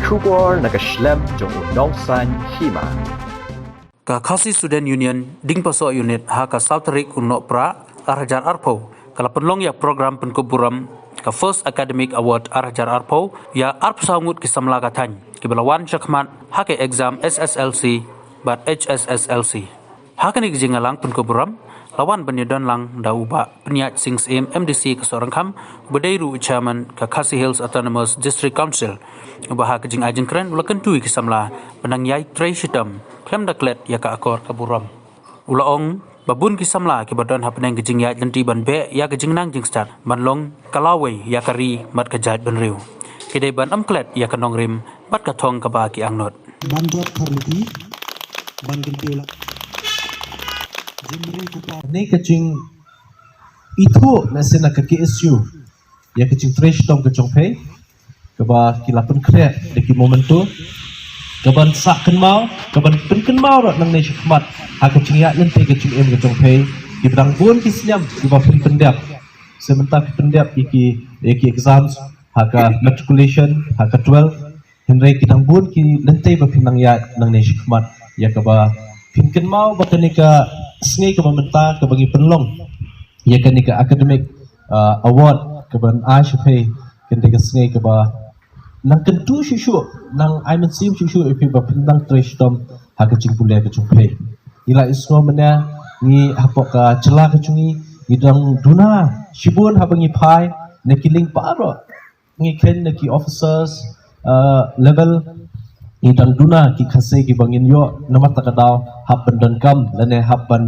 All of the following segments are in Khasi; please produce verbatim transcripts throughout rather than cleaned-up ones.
Khubor na ka shlem jong u Nongsaiñ Hima. Ka Khasi Student Union Dingpasoh Unit ha ka saw tarik u Nohprah ar hajar arphew ka la pynlong ïa program pynkup burom ka First Academic Award ar hajar arphew ïa arphew saw ngut ki samla ka thaiñ kiba la wan shakhmat ha ka exam S S L C bad H S S L C. Ha kane ka jingïalang pynkup burom la wan ban ïadon lang da u Bah Pynïaid Sing Syiem, M D C ka Sohryngkham, uba dei ruh u Chairman ka Khasi Hills Autonomous District Council, uba ha ka jingai jingkren u la kyntu ïa ki samla ban nang ïai trei shitom khlem da klet ïa ka akor ka burom. U la ong ba bun ki samla kiba don hapdeng ka jingïaid lynti ban beh ïa ka jingnang jingstad ban long ka lawei ïa ka ri bad ka jaitbynriew, ki dei ban ym klet ïa ka nongrim bad ka thong kaba ki angnud. Ban jot khar lynti ban kyntiew la jingmri ku pa. Ni ka jing ithuh na sien na ka K S U ïa ka jingtrei shitom ka jong phi kaba ki la pynkhreh da ki momentum kaban sah kynmaw, kaban pynkynmaw ruh nangne shakhmat ha ka jingïaid lynti ka jingim ka jong phi kiba dang bun ki snem kiba phi pyndep. Sa mynta phi pyndep ïa ki, ïa ki exams ha ka matriculation, ha ka twelve. Hynrei ki dang bun ki lynti ba phin nang ïaid nangne shakhmat ïa kaba phin kynmaw ba kane ka sngi kaba mynta kaba ngi pynlong ïa kane ka academic, uh, award kaban ai sha phi, kane ka sngi kaba nang kyntu shuh shuh, nang ai mynsiem shuh shuh ïa phi ba phin nang trei shitom ha ka jingpule ka jong phi. Ngi la ïohsngew mynne ngi hapoh ka jylla ka jong ngi ngi dang duna shibun haba ngi phai na ki lieng baroh, ngi khein na ki officers, uh, level, ngi dang duna ki Khasi kiba ngin ïoh namar ta ka daw hap ban donkam lane hap ban,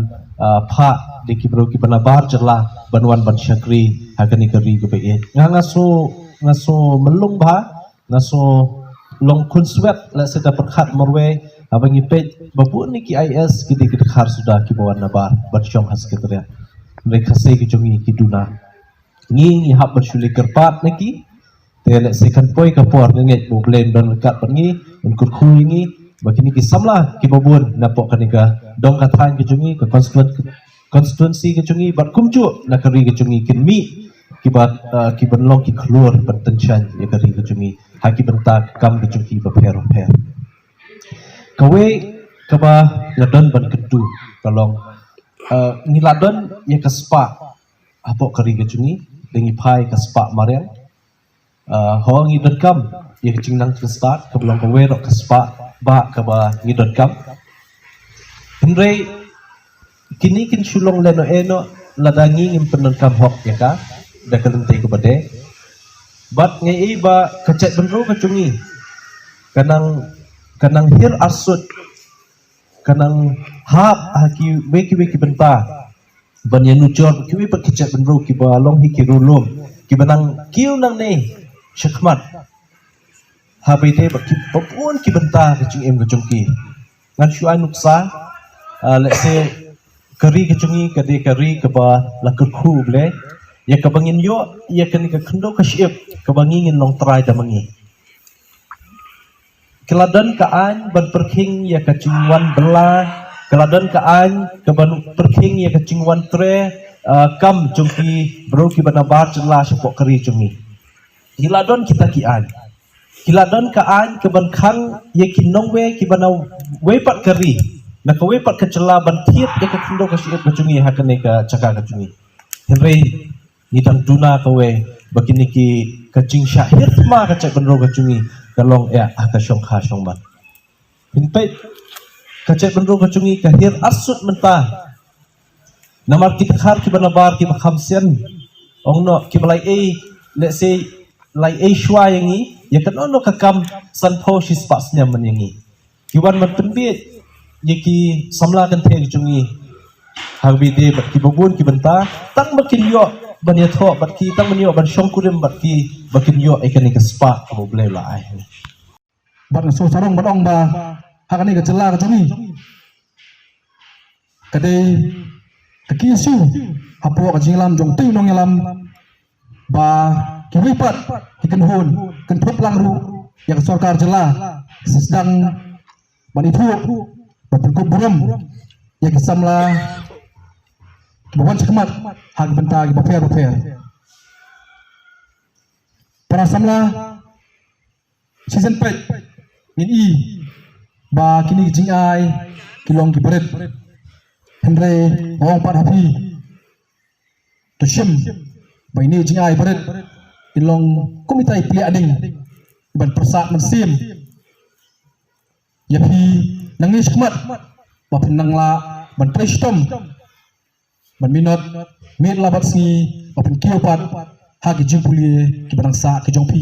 uh, phah da ki briew kiba nabar jylla ban wan ban shakri ha kane ka ri kaba ïeit. Nga nga sngew, nga sngew mlung bha, nga sngew long khunswet lehse da pyrkhat marwei haba ngi peit ba bun na ki I A S ki dei ki dkhar suda kiba wan nabar ban shong ha secretariat. Hynrei Khasi ki jong ngi ki duna. Ngi ngi hap ban shu leh kyrpad na ki. Te lehse kan poi ka por, nga ngeit ba U Blei un don ryngkat bad ngi, un kyrkhu ïa ngi ba kine ki samla kiba bun napoh kane ka dong ka thaiñ ka jong ngi, ka constituen-, constituency ka jong ngi bad kumjuh na ka ri ka jong ngi kin mih kiba, uh, kiban long ki khlur ban tyngshaiñ ïa ka ri ka jong ngi ha ki bynta ka kam ka jong ki bapher bapher. Kawei kaba nga don ban kyntu ka long, uh, ngi la don ïa ka spah hapoh ka ri ka jong ngi, da ngi phai ka spah mariang. Uh, ho ngi donkam ïa ka jingnang jingstad kaba long kawei ruh ka spah ba kaba ngi donkam. Hynrei kine kin shu long lehnoh eh noh lada ngi ngim pyndonkam hok ïa ka da ka lynti kaba dei. Bad nga i ba ka jaitbynriew ka jong ngi ka nang, ka nang hir arsut, ka nang hap ha kiwei kiwei ki bynta ban ïanujor kiwei pat ki jaitbynriew kiba long hi ki riewlum kiba nang kiew nangne shakhmat. Haba ïadei bad kiba bun ki bynta ka jingim ka jong ki. Ngan shu ai nuksa, ah, lehse ka ri ka jong ngi ka dei ka ri kaba la kyrkhu U Blei ïa kaba ngin ïoh ïa kane ka khyndew ka shyiap kaba ngi ngin long trai da ma ngi. Ki la don ka aiñ ban pyrkhing ïa ka jingwan bylla, ki la don ka aiñ ka ban pyrkhing ïa ka jingwan trei, ah, kam jong ki briew kiba nabar jylla shapoh ka ri jong ngi. Ki la don kita ki aiñ. Ki la don ka aiñ ka ban khang ïa ki nongwei kiba na wei pat ka ri, na kawei pat ka jylla ban thied ïa ka khyndew ka shyiap ka jong ngi ha kane ka jaka ka jong ngi. Hynrei ngi dang duna kawei ba kine ki, ka jingshah hir thma ka jaitbynriew ka jong ngi ka long eh ha ka shongkha shongman. Phin peit ka jaitbynriew ka jong ngi ka hir arsut mynta. Namar ki dkhar kiba nabar kiba kham sian, ong noh kiba la ei, lehse la ei shuwa ïa ngi ïa kano kano ka kam sanphew shispah snem man ïa ngi. Ki wan ban pynbiej ïa ki samla kynthei ka jong ngi ha kaba ïadei bad kiba bun ki bynta, tang ba kin ïoh ban ïathoh bad ki, tang ban ïoh ban shongkurim bad ki, ba kin ïoh ïa kane ka spah kaba U Blei u la ai. Bad nga sngewsarong ban ong ba ha kane ka jylla ka jong ngi ka dei ka K S U hapoh ka jingïalam jong utei u nongïalam ba kiwei pat ki kynhun kynthup lang ruh ïa ka sorkar jylla, sdang ban ithuh ba pynkup burom ïa ki samla kiba wan shakhmat ha ki bynta kiba pher bapher. Para samla, shisien peit Ngin i ba kine ki jingai ki long ki barit. Hynrei nga ong pat ha phi, to shim ba ine i jingai barit i long kum itai i pliah ding ban pyrsad mynsiem ïa phi nangne shakhmat, ba phin nang lah ban trei shitom, ban minot miet la bad sngi, ba phin kiew pat ha ki jingpule kiba nang sah ki jong phi.